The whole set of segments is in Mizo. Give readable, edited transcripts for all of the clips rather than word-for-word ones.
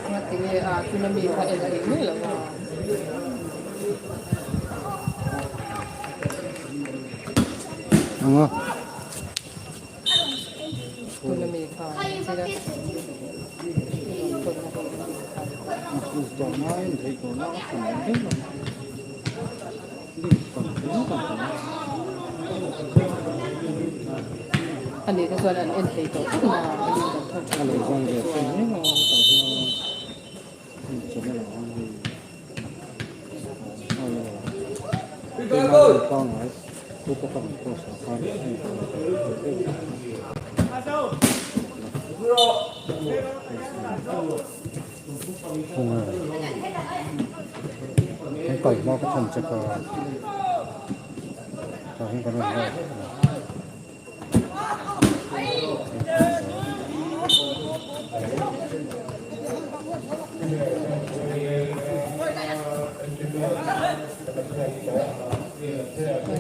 Ngatinge a tuna mi kha en theih mai lo a. Anga. Tuna mi kha sila. Ani te chuan an en thei tawh khawp a, a link an thawk tha tawh ang te chuan. Kan kal hma ka thawn che kha tah hian kan rawn lak vek a.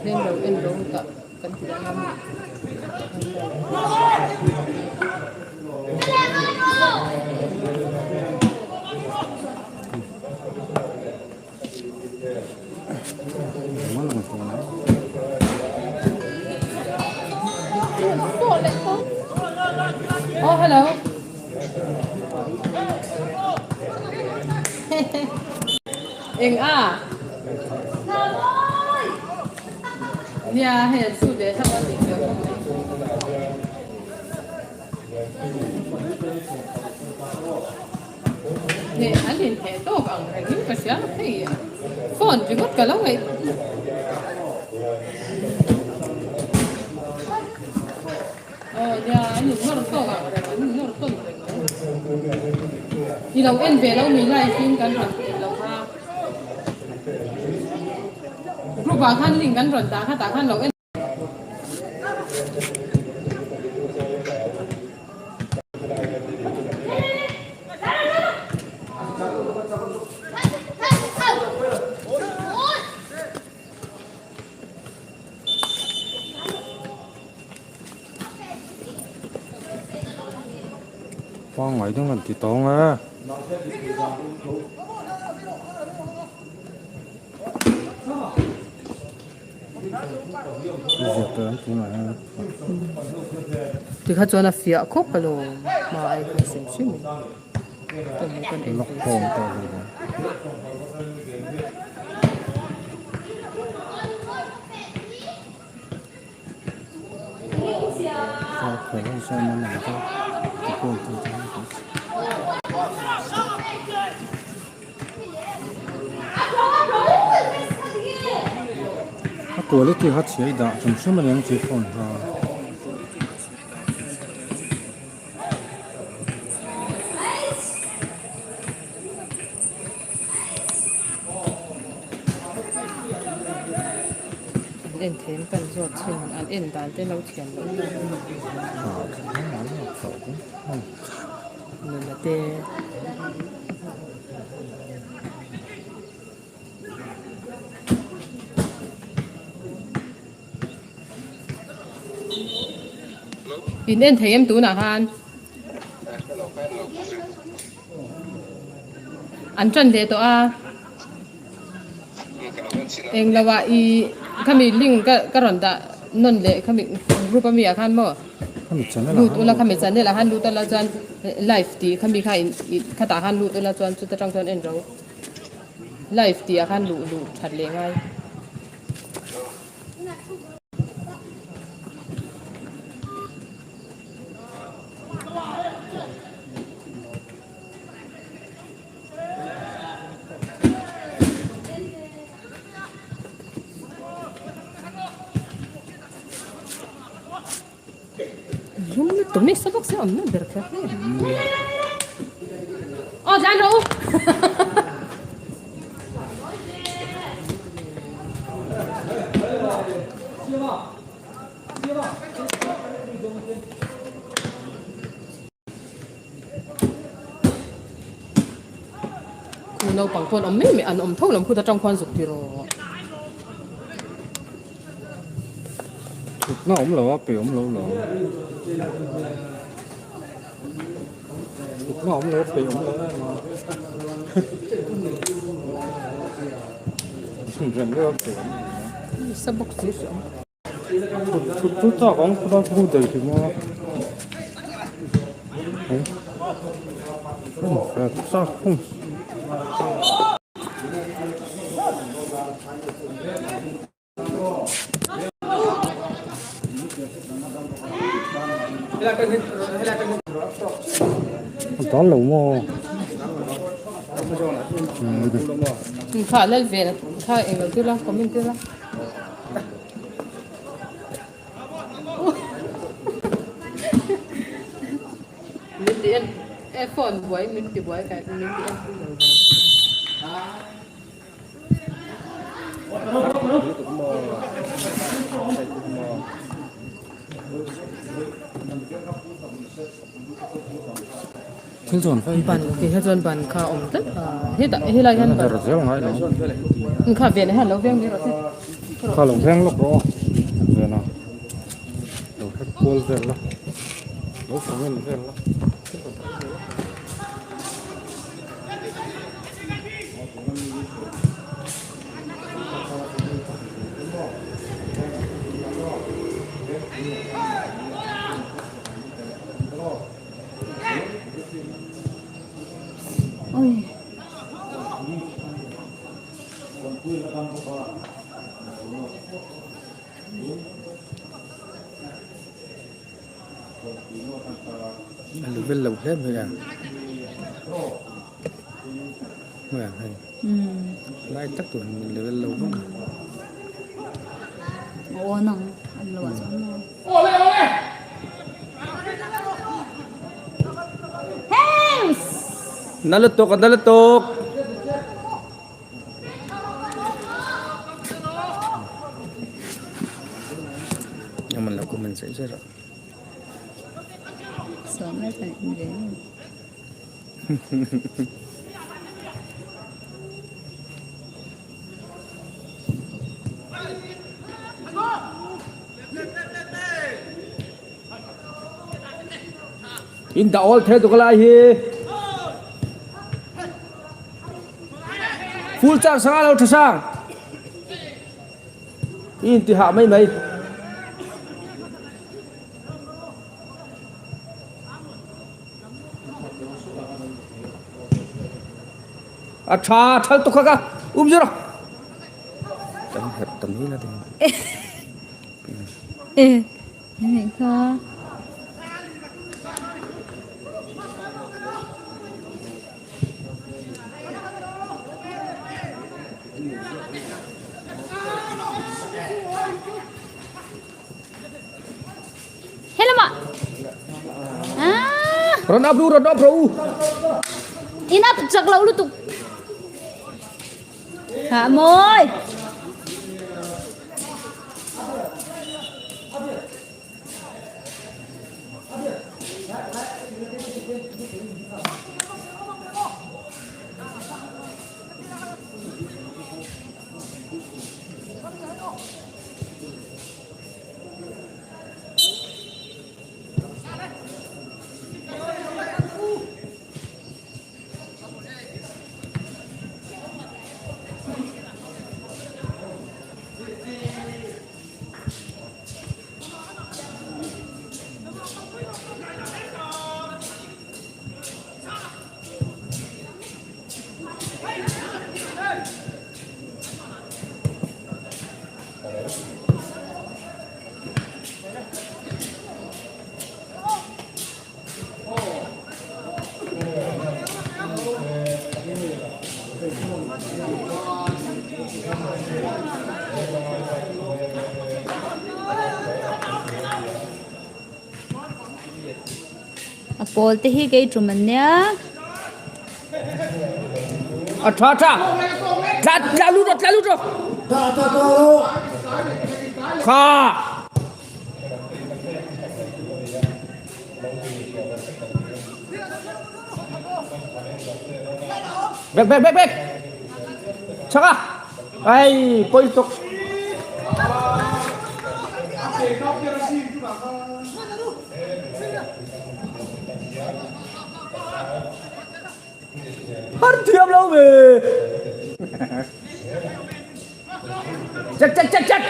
Heng lo en lo tah kan ti ang a mi. Oh, hello. Eng a? Nia, hei an su ve hlauh a nih hmel khawp mai. Heh an inheh tawk ang reng in ka hria hei phone ringawt ka lo ngaih aw nia an innawr tawk ang reng an innawr tawn reng ang i lo en ve lo mi live in kan rawn tih lo kha group ah khan link an rawn dah kha tah khan lo en. Pangngai dang an ti tawng e. Tikha chuan a fiah khawp a lo hma ai khan hrim hrim in tawng kan en thei si. A quality kha chhiai dah hrim hrim a ni ang chi phone kha. An en them kan zawt chhin an en dan te lo thiam loh nula te. In en thei em tunah khan? An tan leh tawh a. Eng lo ah i khami link ka ka rawn dah nawn leh khami group ami ah khan maw? Lut ula khami channel ah khan lut ula chuan live tih khami kha in khatah khan lut ula chuan chuta tang chuan en ro. Live tih ah khan luh luh that leh ngai. Lum lutuk mai sa bawk sia awm na ber kher hle. Aw tlan rawh u. Khu naupang pawh an awm mai mai an awm tho lo khuta tang khuan zuk ti rawh. Thutna awm lo a pe awm lo lo. Thutna awm lo a pe awm lo em a. Rem deuh a pe awm lo. Sa bawk si hriat. Thut thut chu chak ang khawlai khu daih hi maw. Chak khum. A dal lo maw? Kha lal vel kha englo tir la comment tir la. Min ti en e phone buai min ti buai kai min ti en pui lo ve. Thil chuan fai Ban ti he chuan ban kha awm tlat a hetah helai hian ban her zel ngai lo kha ven hian lo veng mai rawh se kha lo veng lawk rawh aw ven a lo her kual vel la lo comment vel la. A level lo hle mai a hmui ah hei lai tak tur hi level lo vak a. Na lutuk na lutuk. Nhưng mà là của mình sẽ rất rồi. In the all the tu lai hi. Full charge sanga lo tha sang. In ti hah mai mai. A tha thal tuk kha ka um zero. Tam herh tam hi la ding. Eh, này kha. Helama. Ah. Run up ru, run up ru. Ina chak lo lutuk. Hả môi. A pawl te hi kei tum an nia. A tha tha. Tla tla lut rawh tla lut rawh. Kha! Back back back back. Chaka. Ai poi tok. Har thiam lo ve. Check check check check.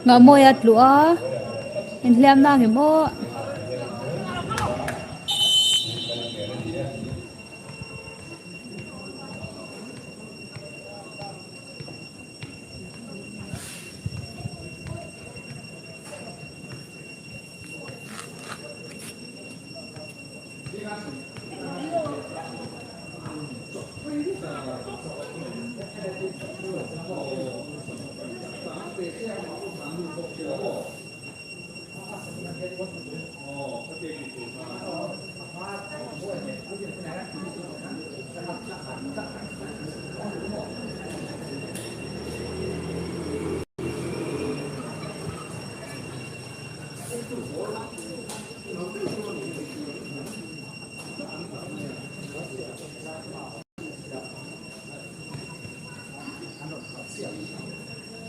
Ngah mawi a tluh a inhliam na ang em aw.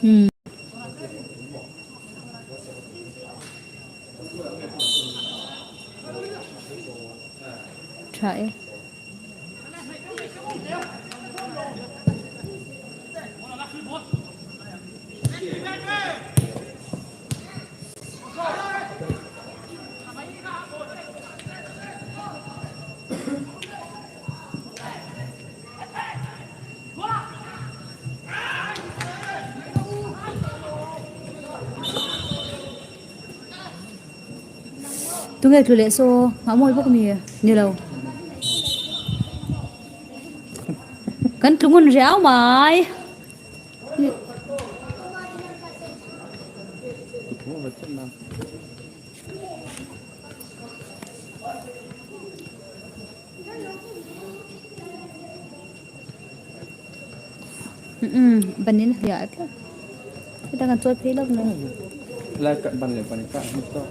Hmm. Tha e. Tunge tlu leh saw nghah mawi bawk mi ni lo kan tlu ngun riau mai. Ban in hliah tlat heta kan chawi phei lawk mai Lai ka ban leh ban ka hmu tawk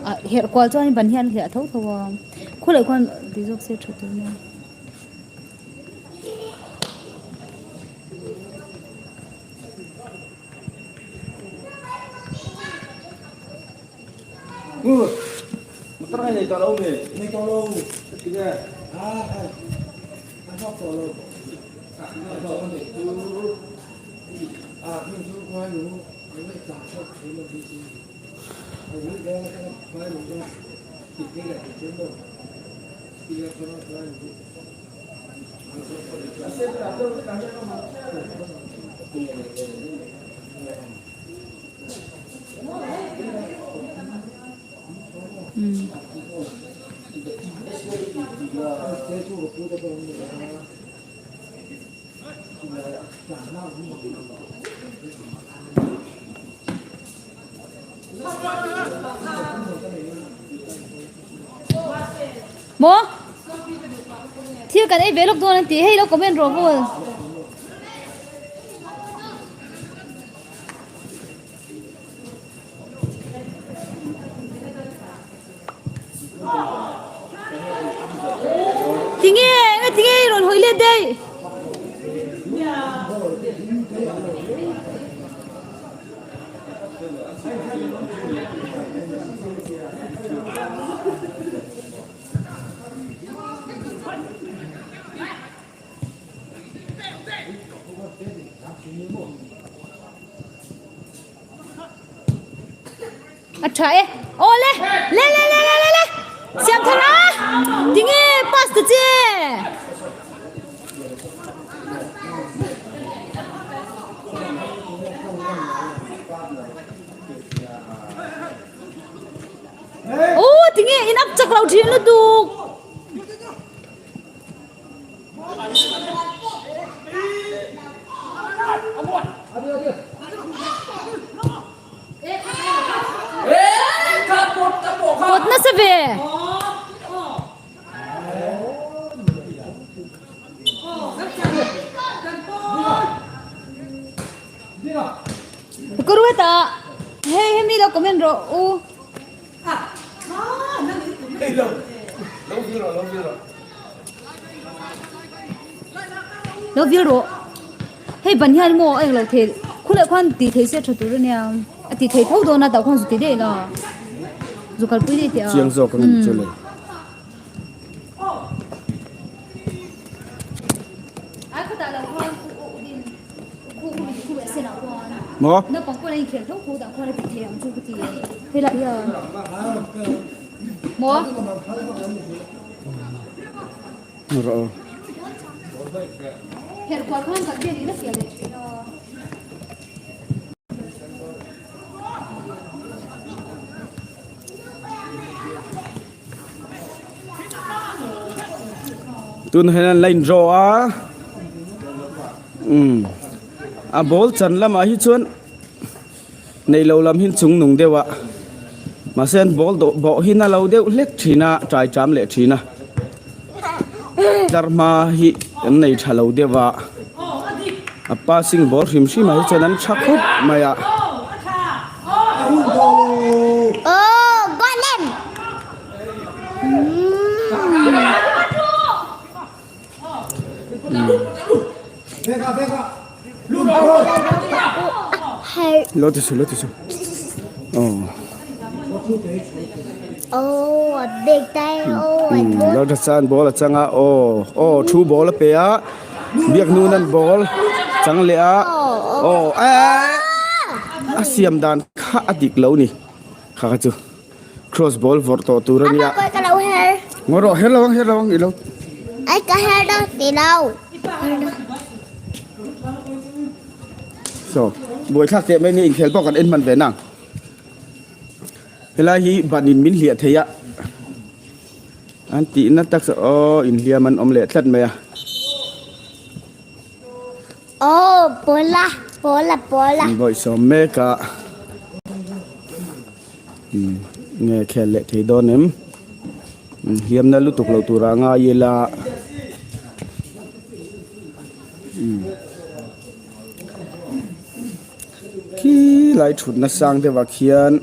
a herh kual chuan ban hian hliah tho tho a khulai khuan ti zawk se tha tur nia. Maw? Thil kan ei ve lawk dawn an ti hei lo comment rawh maw? Tinge nga tinge i rawn hawi let daih. A tha e. Aw le. Le le le le le le. Siam thar a. Tinge pass ta che. Oh tinge in up chak lo thin lutuk. Pawt nasa ve. Ka ruat a hei hemi lo comment rawh u. Lo vil rawh. Hei ban hian maw a englo thei khuleh khuan tih theih se tha tur ania a tih theih tho dawn a tah khuan zu ti daih la zu kalpui daih teh a. Chiang zawk ang chu le. Ai khawtah lo khuan khu khu mi khu sen ah khuan Maw? naupang pawn a inkhel tho tho dah khuan a ti thei ang chu ka ti helai hian maw? Rawh. Tun hian an la in draw a umm a ball chan lamah hi chuan neih loh lam hi chung nung deuh a mahse an ball dawh bawh hi na lo deuh hlek thin a tai tam leh thin a tlar hma hi an nei tha lo deuh a a passing ball hrim hrim ah hi chuan an tha khawp mai a. Lo ti su lo ti su Oh big time oh lo tha chan ball a chang a aw aw thu ball a pe a biak nun an ball chang leh a aw a siam dan kha a dik lo ni kha kha chu Cross ball vawrh tawh tur a nia. Ka lo her. Ngaw rawh her lo ang her lo ang i lo. Ai ka her daw ti lo. So buai thlak teh mai ni inkhel pawh kan en hman ve nang. Helai hi ban in min hliah thei a. An tihna tak chu aw inhliam an awm leh tlat mai a. Aw bola bola bola. Bawihsawm mek a. Nge khel leh thei dawn em? Hliamna lutuk lo tura ngai ila. Khi lai thutna sang deuh ah khian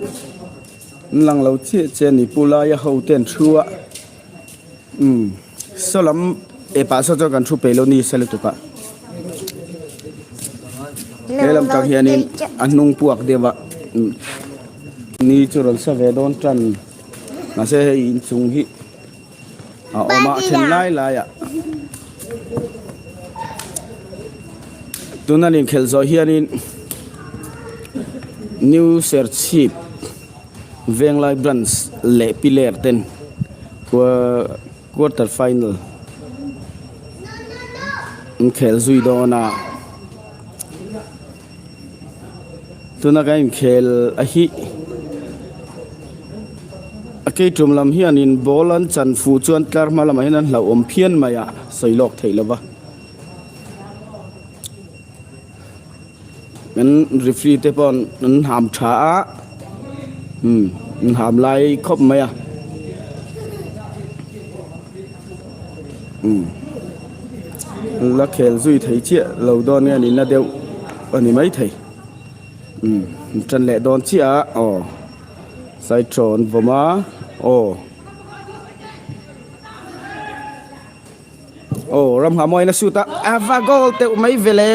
an lang lo chiah chiah a ni pu laia ho te an thu a saw lam epah saw chuan kan thu peih lo ni se lutuk a he lam tang hianin a hnung puak deuh a ni chu rawn sa ve dawn tan mahse hei inchung hi a awm a then lai lai ah tuna an inkhelh zawh hianin new serchhip venglai branch leh piler ten quarter final an khel zui dawn a tuna kan inkhel a hi a keitum lam hianin ball an chan fuh chuan tlar hma lamah hian an hlauhawm phian mai a sawi lawk theih lova an referee te pawh an ham tha a umm an ham lai khawp mai a umm la khel zui thei chiah lo dawn nge ni na deuh a ni maithei umm an tan leh dawn chiah a aw side throw an vawm a aw. Aw ram nghah mawiin a shoot a a va goal teuh mai vele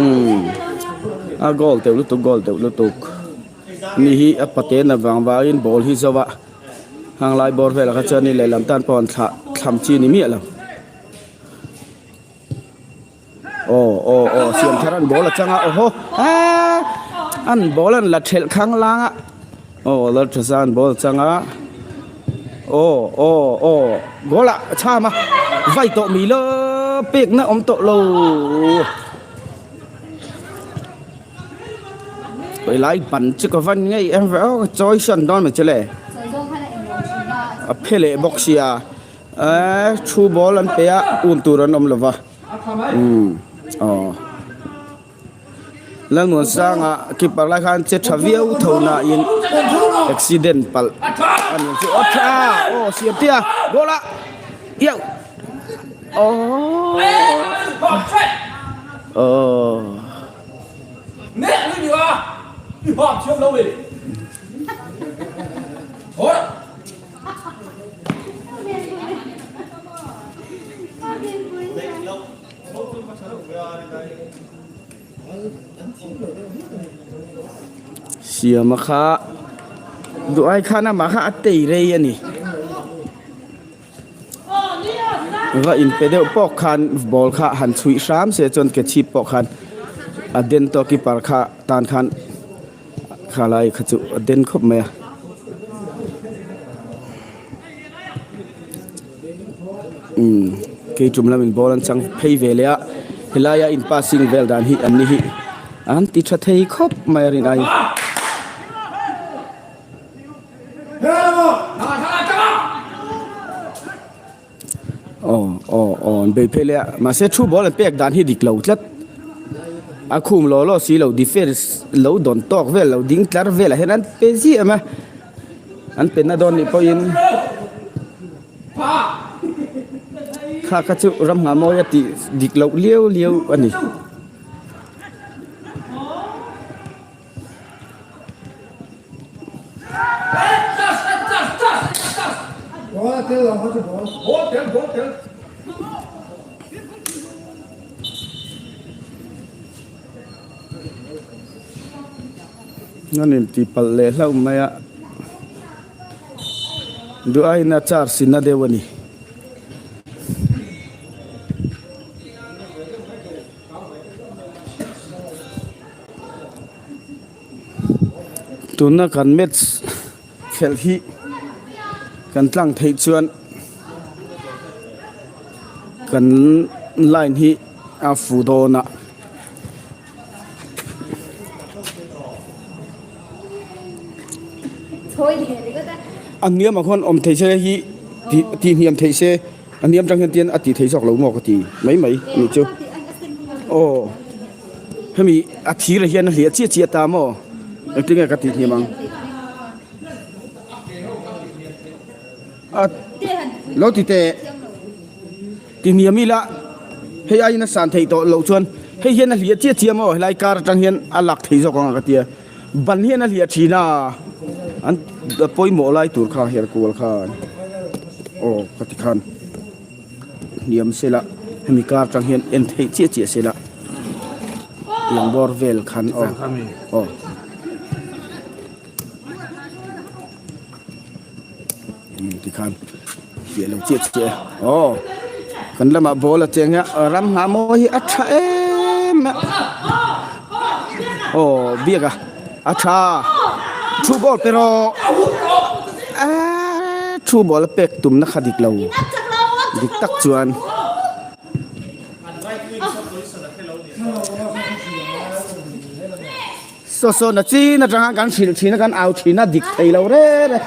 umm a goal teuh lutuk goal teuh lutuk mi hi a pate na vang vangin ball hi zo a hang lai bawr velah kha chuan ni lehlam tan pawh an thlah thlam chi ni miah lo. Aw aw aw siam thar an ball a chang a awhaw aaa an ball an la thelh khang lang a aw Lalthaza an ball a chang a aw aw aw goal ah a chham a vai tawh mi lo pek na awm tawh lo helai ban chu ka van ngei em ve aw ka chawi sawn dawn mai chu le a phe leh bawk sia. Eee thu ball an pe a um tur an awm lova umm aw Lalmuansanga keeper lai khan che tha viau tho na in accident palh a ni chu aw tha aw siam tia goal a iau aww aww. Siama kha duh ai khan amah kha a tei rei a ni va inpe deuh pawh khan ball kha han chhuih hram se chuan ke chhip pawh khan a den tawh keeper kha tan khan. Khalai kha chu a den khawp mai a. Umm kei tum lamin ball an chang phei ve leh a helaia in passing vel dan hi an ni hi an ti tha thei khawp mai a rin ai. Aw aw aw an bei phei leh a mahse thu ball an pek dan hi dik lo tlat a khum law law si lo defence lo dawn tawk vel lo ding tlar velah hian an pe ziah em a an pe na dawn nih pawhin kha kha chu ram nghah mawi a tih dik loh liau liau a ni. An inti palh leh hlauh mai a duh aiin a charge in a deuh a ni. Tuna kan match khelh hi kan tlang theih chuan kan line hi a fu dawn a. A hniamah khuan awm thei se hi tih hniam theih se a hniam tang hian tian a tih theih zawk lo maw ka ti mai mai anih chu aw. Hemi a thir ah hian a hliah chiah chiah ta maw? Engtin nge ka tih hniam ang? A lo ti teh ti hniam ila hei aiin a san theih tawh loh chuan hei hian a hliah chiah chiah maw helai kar atang hian a lak thei zawk ang a ka tia ban hian a hliah thin a an pawimawh lai tur kha her kual khan aw ka ti khan. Hniam sela hemi kar tang hian en theih chiah chiah sela tiang bawr vel khan aw aw tikhan fiah lo chiah chiah e aw kan lamah ball a cheng a ram nghah mawi hi a tha em a aw biak a a tha thu ball pe rawh aaa thu ball a pek tumna kha dik lo. Dik tak chuan Saw saw na chin atanga kan hrilh thin a kan au thin a dik thei lo reng reng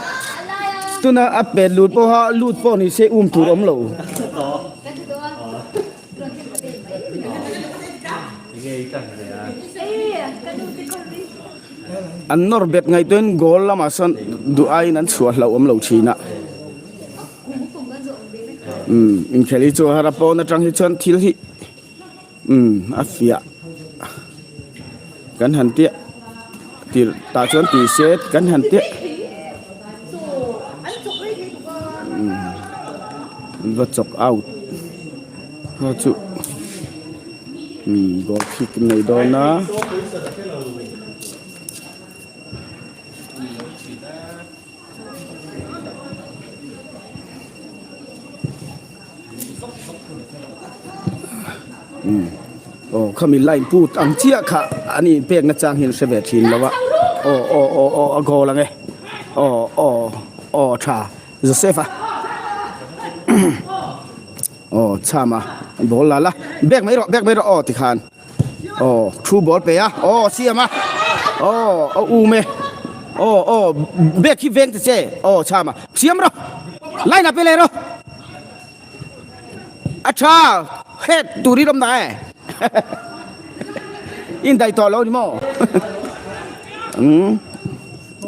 tuna a pet lut pawha lut pawh ni se um tur awm lo. An nawr bet ngaihtuahin goal lamah sawn duh aiin an chhuah hlauh awm lo thin a. Umm inkhel hi chu a har a pawn atang hi chuan thil hi umm a fiah kan han tia tirh tah chuan tih se kan han tia umm va chawk out ho chu umm goal kick nei dawn a. Aw khami line put ang chiah kha an in pek na chang hian hre ve thin lo a aw aw aw aw a goal ang e aw aw aw tha Joseph a aw chham a ball la la bek mai rawh bek mai rawh aw tikhan. Aw thu ball pe a aw siam a aw a um e aw aw bag hi veng ta che aw chham a siam rawh line ah pe leh rawh. A tha het turin awm na e. In daih tawh lo ni maw? Umm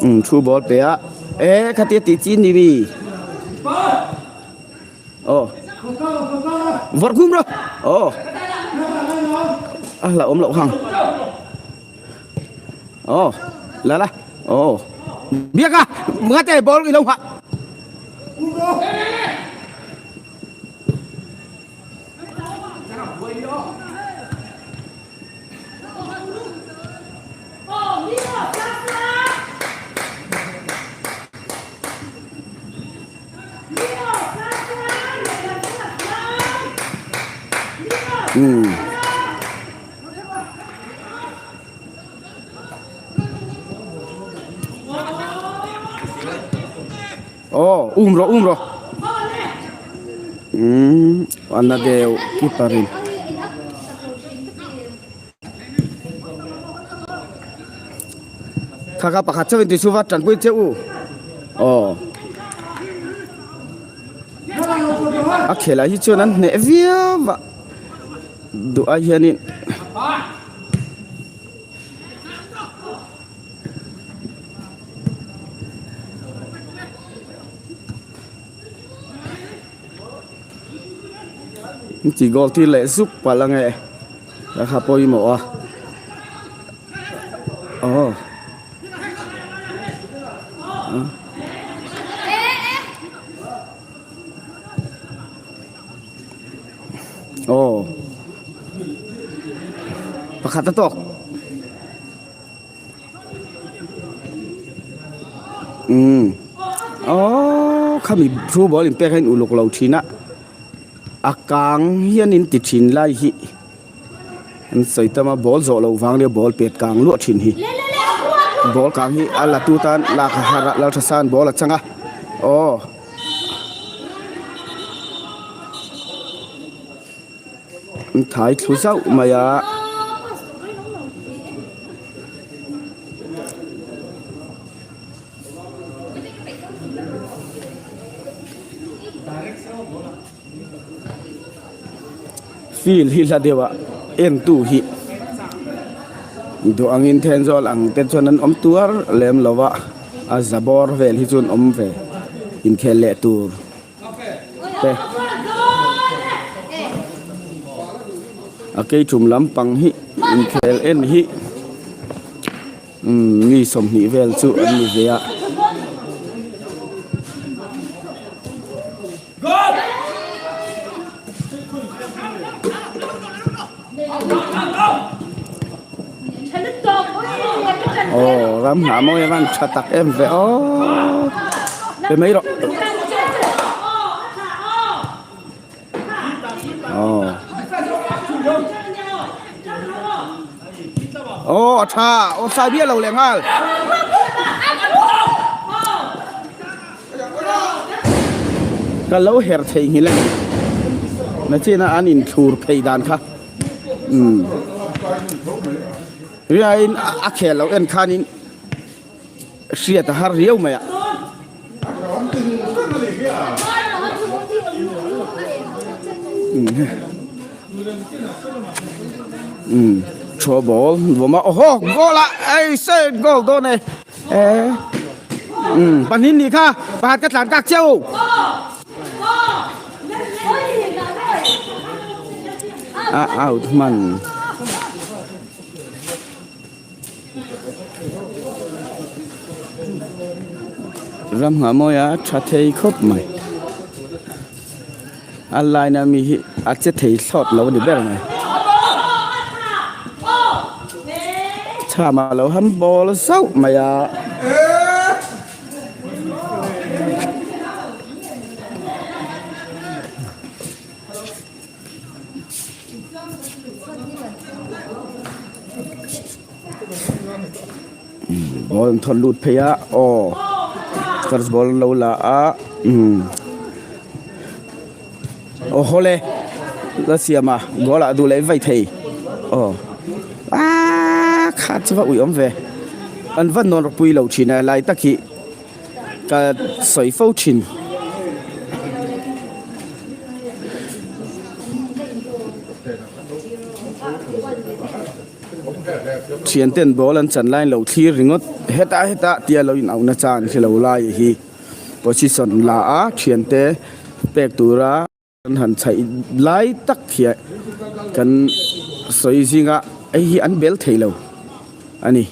umm thu ball pe a. E khatia tih chi ni mi. Aw. Vawrh khum rawh. Aw. A hlauh awm loh khang. Aw. La la. Aw. Biak a. Ngate ball i lo nghah. Umm. Aw um rawh um rawh umm a na deuh keeper in kha kha pakhat chauh in ti chu va tanpui che u aw a khelah hi chuan an hneh viau a duh ai hianin. Ti goal tir leh zuk palh ange ka kha pawimawh a aw aw pakhat a tawk. Umm aww khami through ball in pek a in uluk lo thin a a kang hian in ti thin lai hi an sawi tam a ball zawh loh vang nia ball pet kang luah thin hi ball kang hi a la tu tan lak a har a Lalthasan ball a chang a aw. An thai thlu zauh mai a. Field hi hla deuh a en tu hi duh angin Thenzawl ang te chuan an awm tuar lem lo a a za bawr vel hi chu an awm ve inkhel leh tur. te a keichum lampang hi inkhel en hi umm mi 20 vel chu an ni ve a. Aw ram hnah mawi a van tha tak em ve aw pe mai rawh aw aw a tha aw sai bial lo leh nghal. Ka lo her thei nghilh a ni. Nachina an inthlur phei dan kha umm riain a khel loh en khanin hriat a har riau mai a. Umm throw ball vawm a awhaw goal a ei se goal dawn e. E umm pahnih nih kha pakhat ka tlan kak chiah u. A out hman. Ram nghah mawi a tha thei khawp mai. A line a mi hi a che thei thlawt lo a ni ber mai. Chham a lo ham bawl zauh mai a. Ball an thawn lut phei a aw first ball an lo la a umm aw hawle la siam a goal ah duh leh vaih thei aw aaa kha chu va ui awm ve an va nawn ropui lo thin a lai tak hi ka sawi fo thin. Thian ten ball an chan laiin lo thlir ringawt hetah hetah tia lo in auhna chan hi lo lai hi position la a thian te pek tura an han chhaih lai tak hian kan sawi zinga hei hi an bel thei lo a ni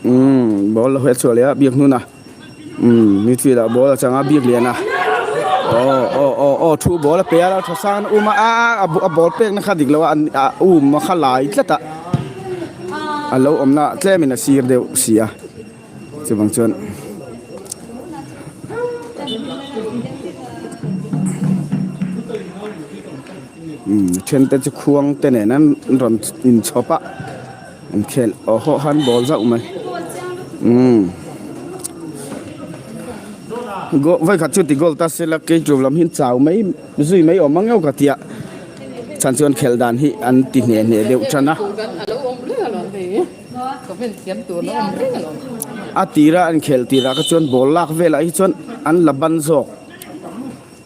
umm ball a chhuah leh a biak hnun a umm midfield ah ball a chang a biak lian a aw aw aw aw thu ball a pe a lo tha sang a um a a a ball pek na kha dik lo a a um a kha lai tlat a a lo awm na tlem in a sir deuh si a chuvang chuan umm then te chu khuang te nen an rawn inchhawp a. An khelh aw hawh han ball zauh mai umm goal vawikhat chu ti goal ta sela kei tur lam hi an chau mai zui mai awm ang emaw ka tia chhan chuan khelh dan hi an ti hneh hneh deuh tan a a tira an khelh tirah kha chuan ball lak velah hi chuan an la ban zawk.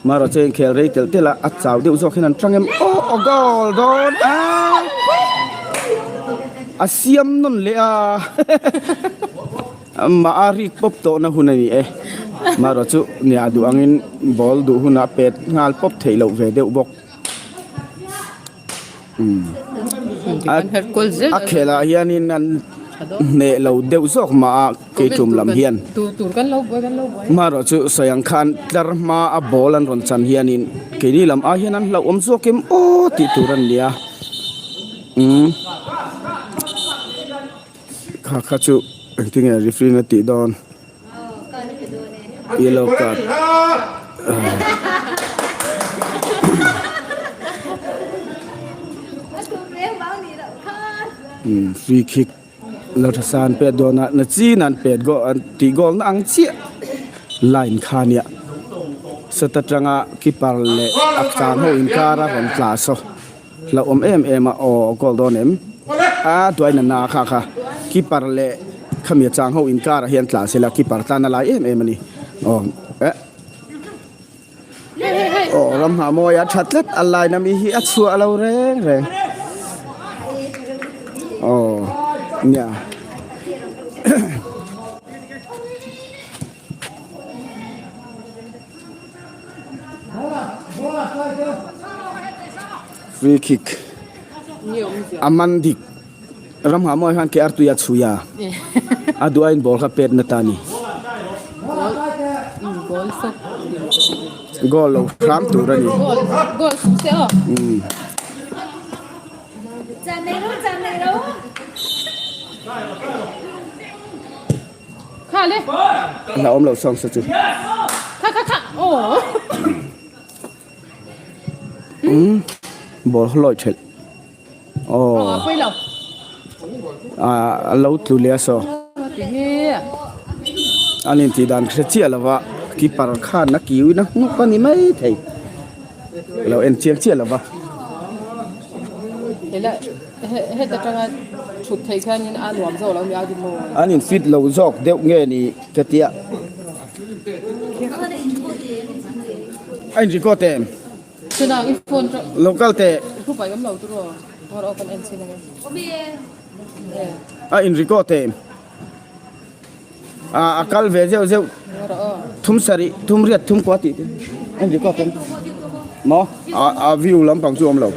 Mara chu a inkhel rei telh telh a, a chau deuh zawk hian an tang em aw aw goal dawn a a siam nawn leh a amah a rik pawp tawh na hun a ni e Mara chu nia duh angin ball duh hunah pet nghal pawp theih loh ve deuh bawk umm a khelh ah hianin an hneh lo deuh zawk mah a. Kei tum lam hian hmarawh chu sawi ang khan tlar hma a ball an rawn chan hianin keini lam ah hian an hlauhawm zawk em aw tih tur a ni a umm kha kha chu engtinge referee na tih dawn yellow card. Umm free kick. Lalthasan pet dawnah na chin an pet goal an tih goal na ang chiah line kha nia set atanga keeper leh a chang ho inkar a rawn tla saw hlauhawm em em a aw goal dawn em a tuai na na kha kha keeper leh khami a chang ho inkar ah hian tla sela keeper tan a lai em em a ni aw eh Aw ram hna mawi a tha tlat a line ami hi a chhuah lo reng reng aw nia free kick a man dik ram hna mawi khan ke artui a chhui a a duh aiin ball kha pet na ta a ni goal lo hram tur a ni umm a awm lo sawng sa chu umm ball kha lawi thelh. Aw a lo tlu leh a saw an intih dan hre chiah lo va keeper khan a kiu in a hnuk a ni mai thei a lo en chiang chiah lo va. An in fit lo zawk deuh nge ni ka tia a in record em? Local te a in record em a a kal ve zeuh zeuh thum sarih thum riat thum kua tih te a in record em maw a a view lampang chu a awm lo.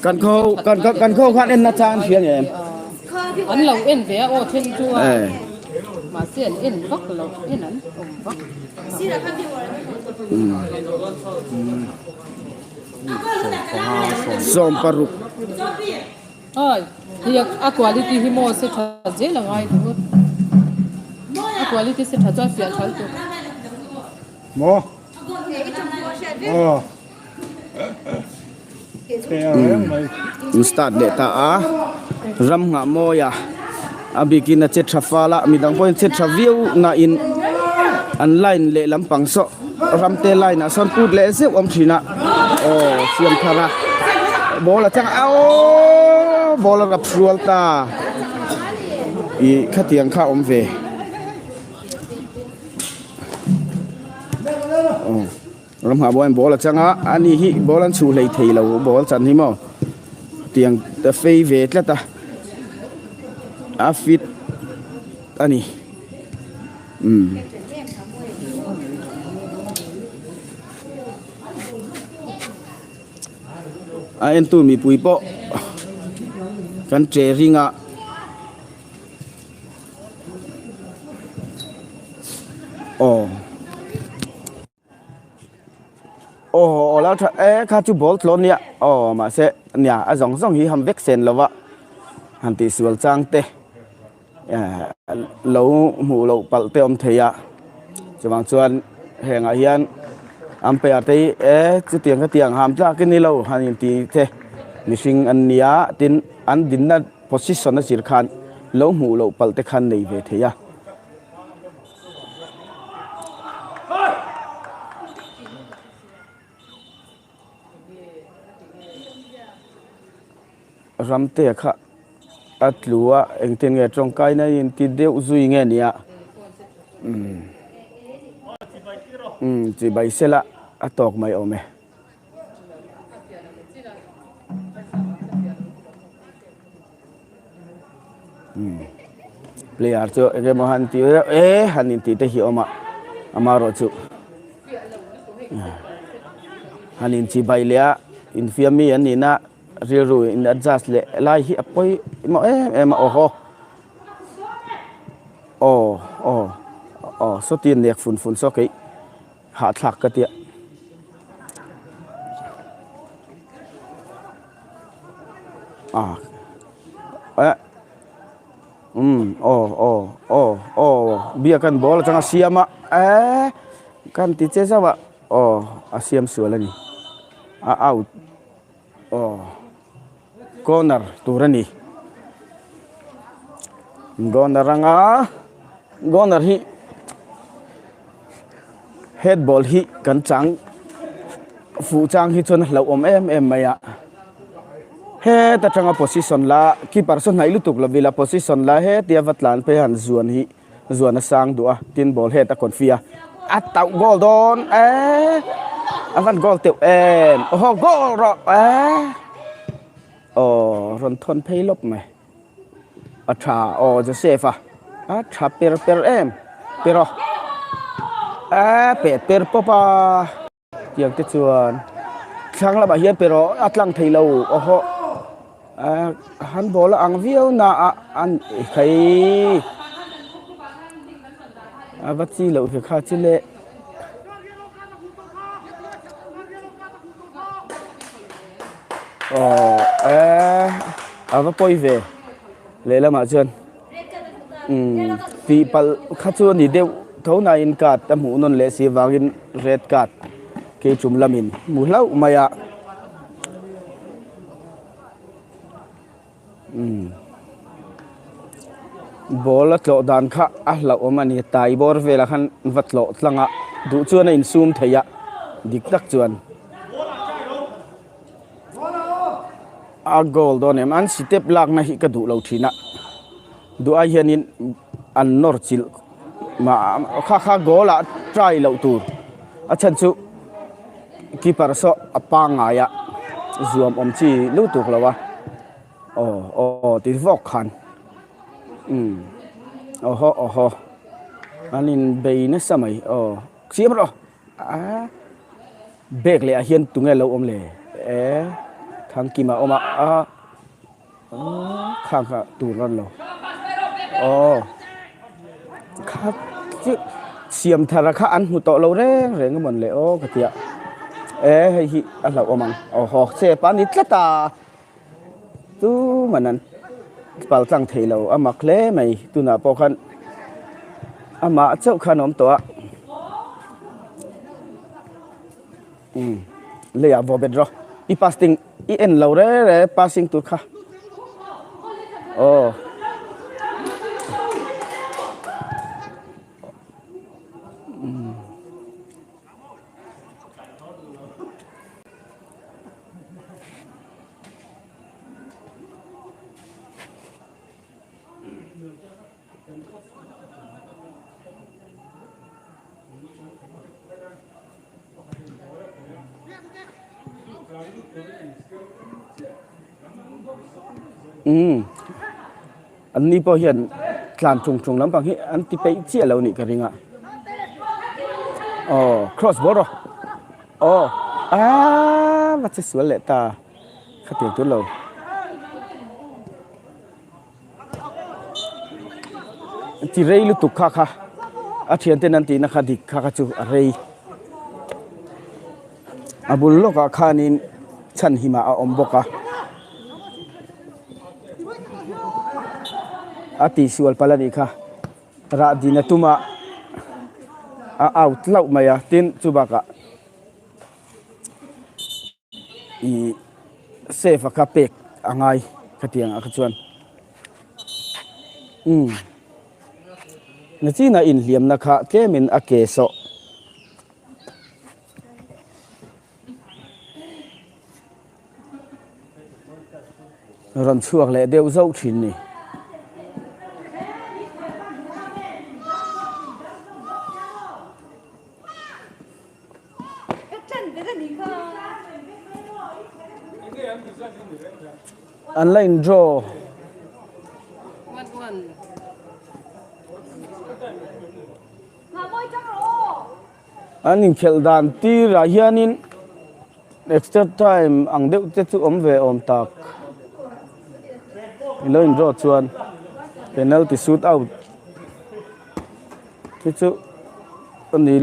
Kan kho kan kan kho khan en na chan hria nge em an lo en ve a aw then chu a mahse an en vak lo en an awm vak 16. Ai, hei a quality hi maw se tha zel a ngai ringawt. A quality se tha chuan fiah thal tur. Maw? Aw. An start leh ta a, ram nghah mawi a. A bikin a che tha fal a, midang pawhin che tha viau nain an line leh lampang saw ramte line ah sawn put leh zeuh awm thin a, aw siam thar a ball a chang a aww ball a rap hrual ta ih khatiang kha a awm ve aw ramhah pawh hian ball a chang a ani hi ball an chhuh hlei thei lo ball chan hi maw tiang a fei ve tlat a a fit a ni umm. A entu mipui pawh kan che ring a. Aw. Aw aw lo tha e kha chu ball tlawn nia aw mahse nia a zawng zawng hi ham vek sen lo va han tih sual chang te eh lo hmuh loh palh te awm thei a chuvang chuan hengah hian umpire te hi e chutiang khatiang ham tlak in ni lo han inti te mihring an nia tin an dinna position a zir khan lo hmuh loh palh te khan nei ve thei a. Ramte kha a tlu a engtin nge tawngkaina in ti deuh zui nge nia umm umm chibai sela a tawk mai awm e. Player chu eng emaw han tih reuh e han intih te hi a awm a amaherawh chu han inchibai leh a infiam mi an nihna rilru in adjust leh lai hi a pawimawh em em a awhaw aw aw aw sawti nek fun fun saw keih. Hahthlak ka tia. Ah. Eh. Um, aw, aw, aw, aw. Bia kan ball atanga siam a. Eh. Kan ti che zauh a. Aw, a siam sual a ni. A out. Aw. Corner tur a ni. Corner anga corner hi head ball hi kan chang fuh chang hi chuan a hlauhawm em em mai a heta tanga position la keeper saw hnaih lutuk lo vila position la hetia va tlan phei han zuan hi zuan a sang duh a tin ball head a confi a a tauh goal dawn eee a van goal teuh em aw goal rawh eee aw rawn thawn phei lawp mai a tha aw Joseph a a tha per per em per aw eee pet per pawp a. Tiang te chuan thlang lamah hian pe rawh a tlang thei lo aw hawh ah handball a ang viau na a an khai a va chi loh ve kha chu le. Aw eh a va pawi ve lehlamah chuan. Umm tih palh kha chu a ni deuh tho nain card a hmuh nawn leh si avangin red card keichum lamin hmu hlauh mai a umm ball a tlawh dan kha a hlauhawm a ni tai bawr velah khan va tlawh tlang a duh chuan a insum thei a dik tak chuan. A goal dawn em an step lakna hi ka duh lo thin a duh ai hianin an nawr chilh mah kha kha goal ah try loh tur a chhan chu keeper saw a pangngai a zuam awm chi lutuk lo a aw aw ti vawk khan umm aw haw aw haw an inbei nasa mai aw siam rawh. A bag leh ah hian tunge lo awm le e Thangkima a awm a a khang kha tur rawn lo aw kha chu siam thar a kha an hmu tawh lo reng reng a mawn le aw ka tia e hei hi a hlauh awm ang aw haw chep a ni tlat a tu man an pal tlang thei lo a mak hle mai tunah pawh khan amah chauh khan a awm tawh a umm leiah vaw bet rawh i passing i en lo re re passing tur kha aw. Umm an ni pawh hian tlan chung chung lampang hi an ti peih chiah lo nih ka ring a aw cross bawr aw aw aaa va che sual leh ta khatiang tur lo. Ti rei lutuk kha kha a thianten an tihna kha dik kha kha chu a rei a bul lawkah khanin chhanhimah a awm bawk a a tihsual palh a nih kha rah din a tum a a out hlauh mai a tin chubakah Ih safe a kha pek a ngai khatiang ah kha chuan umm nachina inhliamna kha tlemin a ke sawh. Rawn chhuak leh deuh zauh thin ni. An la in draw. An inkhelh dan tirah hianin extra time ang deuh te chu awm ve awm tak. In lo in draw chuan penalty shoot out te chu a ni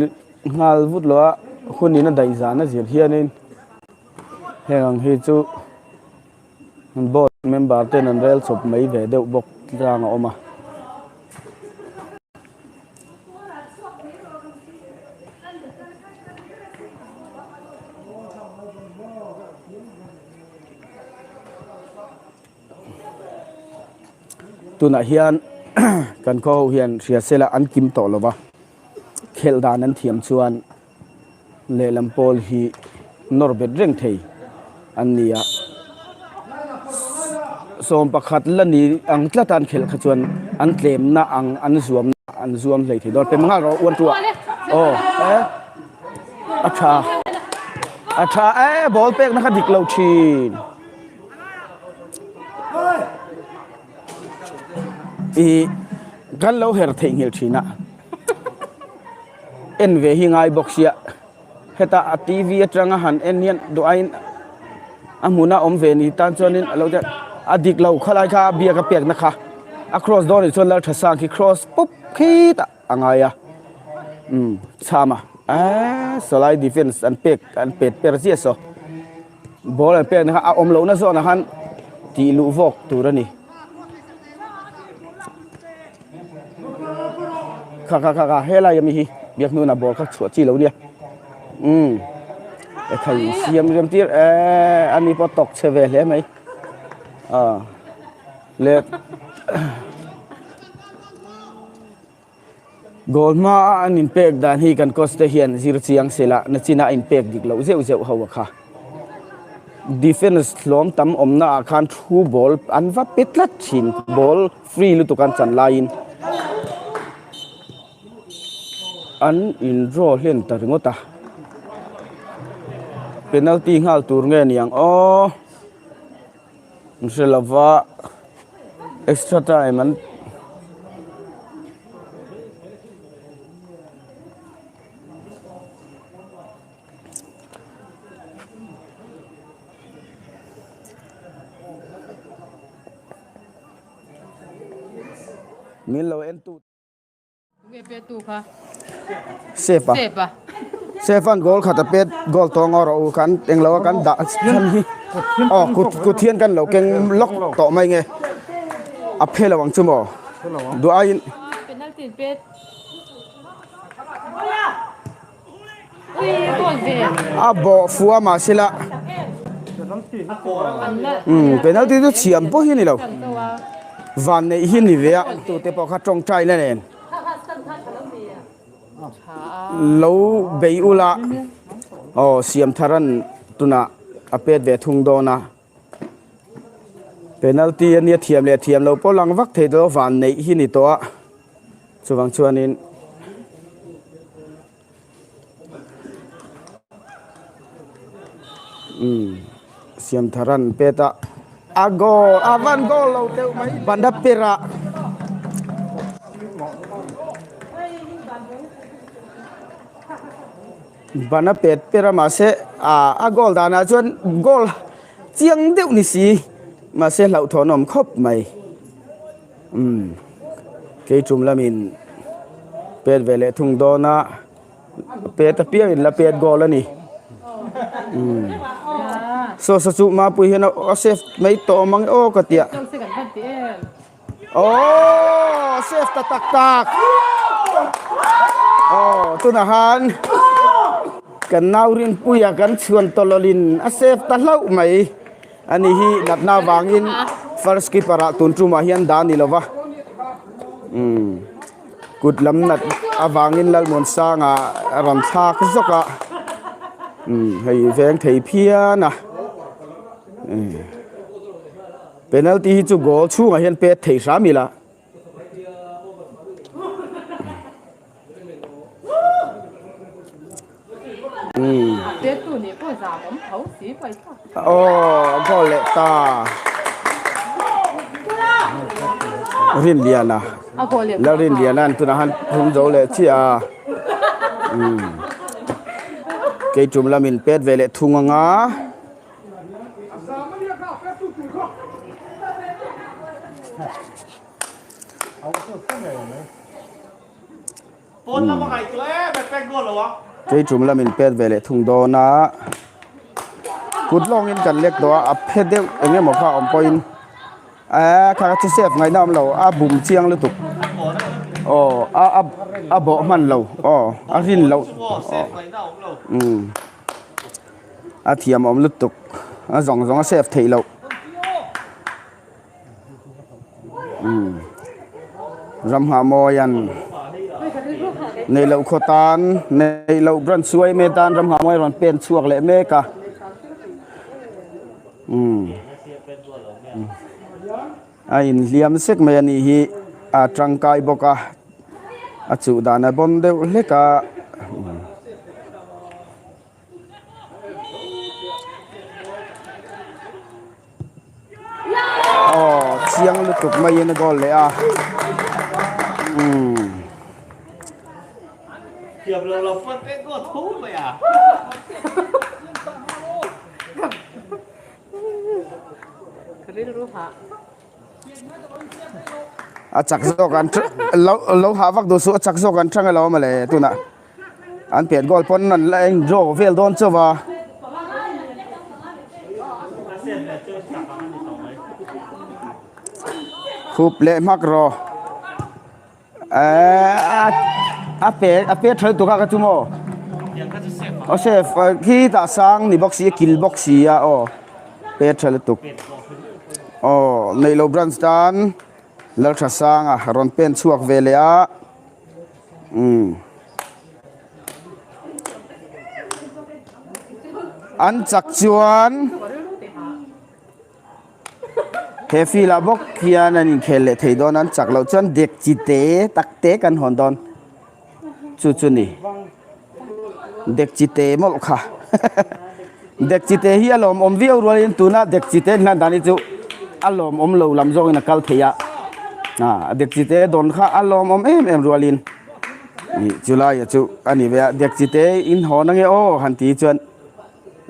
nghal vut lo a hun in a daih zan a zir hianin heng ang hi chu board member ten an rel chawp mai ve deuh bawk tlang a awm a. Tunah hian kan khaw ho hian hria sela an kim tawh lo va, khelh dan an thiam chuan lehlam pawl hi nawr bet reng thei an ni a, sawm pakhat la ni ang tlat a an khelh kha chuan an tlemna ang an zuamna an zuam hlei thei dawn. Pem nghal rawh uan ṭuah aw e a ṭha a ṭha e ball pekna kha dik lo ṭhin. Ih kan lo her theih nghilh thin a en ve hi ngai bawk sia heta a tv atanga han en hian duh aiin a hmuna awm ve ni tan chuanin a lo ti a dik lo khalai kha biak a pekna kha a cross dawn nih chuan Lalthasang khi cross pup khi tah a ngai a umm chhama eee sawlai defence an pek an pet per chiah saw ball an pekna kha a awm lohna zawnah khan tih luh vawk tur a ni kha kha kha kha helai ami hi biak hnuna ball kha chhuah chi lo nia umm e thei siam rem tir eee ani pawh tawk chhe ve hle mai ah le Goal hma a an inpek dan hi kan coach te hian zir chiang sela nachina a inpek dik loh zeuh zeuh ho a kha. Defence hlawm tam awmna ah khan thu ball an va pe tlat thin ball free lutuk an chan laiin an in draw hlen ta ringawt a. Penalty nghal tur nge niang aw. An hre lova extra time an min lo en tu. Safe a safe an goal khat a pet goal tawng a rawh u kan englo a kan dah chhan hi aw kut kut hian kan lo keng lawk tawh mai nge a phe lo ang chu maw duh aiin a bawh fua mahsela umm penalty chu chhiam pawh hi a ni lo van neih hi a ni ve a tute pawh kha tawngtai na nen lo bei ula aw siam thar an tunah a pet ve thung dawn a penalty a nia thiam leh thiam lo pawh lang vak thei dawn van neih hi a ni tawh a. Chuvang chuanin umm. Siamtharan pet a a goal a van goal lo deuh mai banda perah. Bana pet per a mahse ah a goal danah chuan goal chiang deuh ni si mahse hlauhthawn awm khawp mai umm kei tum lamin pet ve leh thung dawn a pet apiang in la pet goal a ni umm saw saw chu mapui hian a save mai tawh awm ang e aw ka tia. Aww save ta tak tak Aww tunah khan kan nau rinpuia kan chhuan tawlawlin a save ta hlauh mai ani hi natna vangin first keeper ah tun tumah hian dah a ni lova umm kut lam nat avangin Lalmuansanga a rawn thlak zawk a umm hei veng thei phian a umm. Penalty hi chu goal chhungah hian pet thei hram ila. Aw goal leh ta. Rinliana. La Rinliana an tunah han thum zo leh chiah a. Kei tum lamin pet ve leh thung anga. Kei tum lamin pet ve leh thung dawn a, kut lawngin kan lek tawh a, a phe deuh eng emaw kha a awm pawhin eee kha chu safe ngaihna a awm lo, a bum chiang lutuk aw a a bawh hman lo aw a rin loh aw umm. A thiam awm lutuk a zawng zawng a save theih loh umm ram nghah mawi an neih loh khaw tan neih loh branch suai mek tan ram nghah mawi a rawn pen chhuak leh mek a umm a inhliam sek mai a nih hi a tangkai bawk a a chuh dan a bawn deuh hlek a. Aw chiang lutuk maiin a goal leh a umm. A chak zawk an lo lo hah vak duh suh a chak zawk an chang alo mawle tunah an pet goal pawn an la eng draw vel dawn chauh a. Khup leh hmak rawh eee a pe a pe tha lutuk a ka chu maw aw safe khi tah sang ni bawk si a kil bawk si a aw pe tha lutuk. Aw neilo branch tan Lalthasanga rawn pen chhuak ve leh a umm an chak chuan he field ah bawk hian an inkhel leh thei dawn a an chak loh chuan dek chi te tak te kan hawn dawn chu chu ni. Dek chite mawlh kha dek chite hi a lawmawm viau rualin tuna dek chite an hlan dan hi chu a lawmawm lo lam zawngin a kal thei a ah dek chite dawn kha a lawmawm em em rualin ih chu laia chu a ni ve a dek chite in hawn ange aw han ti chuan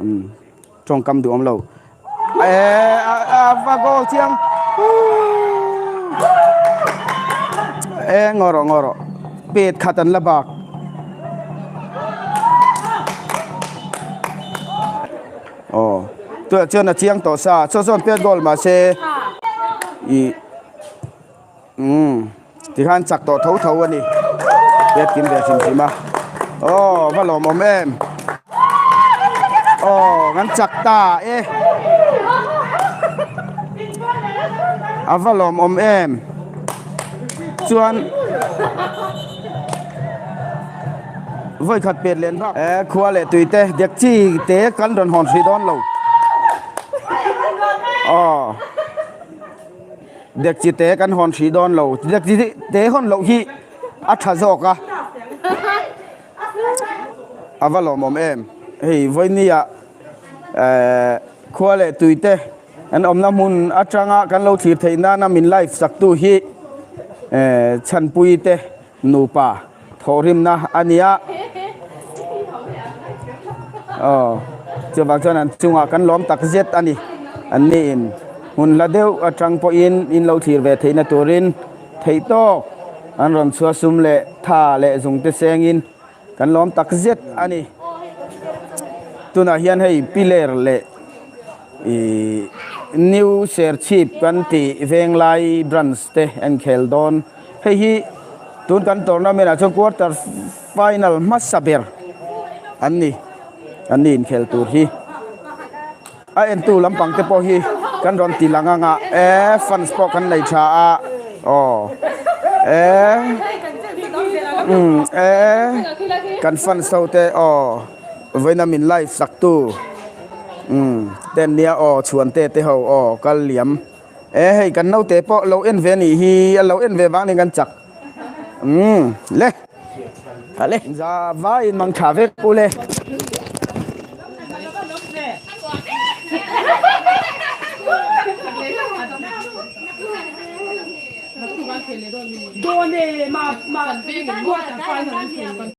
umm tawngkam duhawm lo eh a va goal chiang eh ngaw rawh ngaw rawh pet khat an la bak aw tunah chuan a chiang tawh sa saw sawn pet goal mahse ih umm tikhan chak tawh tho tho a ni pet kim ve hrim hrim a aw va lawmawm em aw kan chak ta e a va lawmawm em chuan vawi khat pet len bak e khua leh tui te dek chi te kan rawn hawn hrih dawn lo aw. Dekchi te kan hawn hrih dawn lo, dekchi te hawn loh hi a tha zawk a, a va lawmawm em. Hei vawinia eh. Khua leh tuite an awmna hmun atanga kan lo thlir theih nana min live saktu hi Chhanpuite nupa thawhrimna a ni a. Aw, chuvang chuan an chungah kan lawm tak zet a ni. An niin hmun hla deuh atang pawhin in lo thlir ve theihna turin theih tawk an rawn chhuah sum leh tha leh zungte sengin Kan lawm tak zet a ni. Tunah hian hei piler leh ih New Serchhip kan tih Venglai branch te an khel dawn. Hei hi tun kan tournament ah chuan quarter final hmasa ber an ni an ni inkhel tur hi. A entu lampang te pawh hi kan rawn ti lang anga e fans pawh kan nei tha a aw e umm e kan fans ho te aw vawiina min live sak tu umm ten nia aw chhuan te te ho aw kal liam e hei kan naute pawh lo en ve a nih hi a lo en ve vang niin kan chak umm le. Ale za vai in mang tha vek ule. Done ma ma quarter final.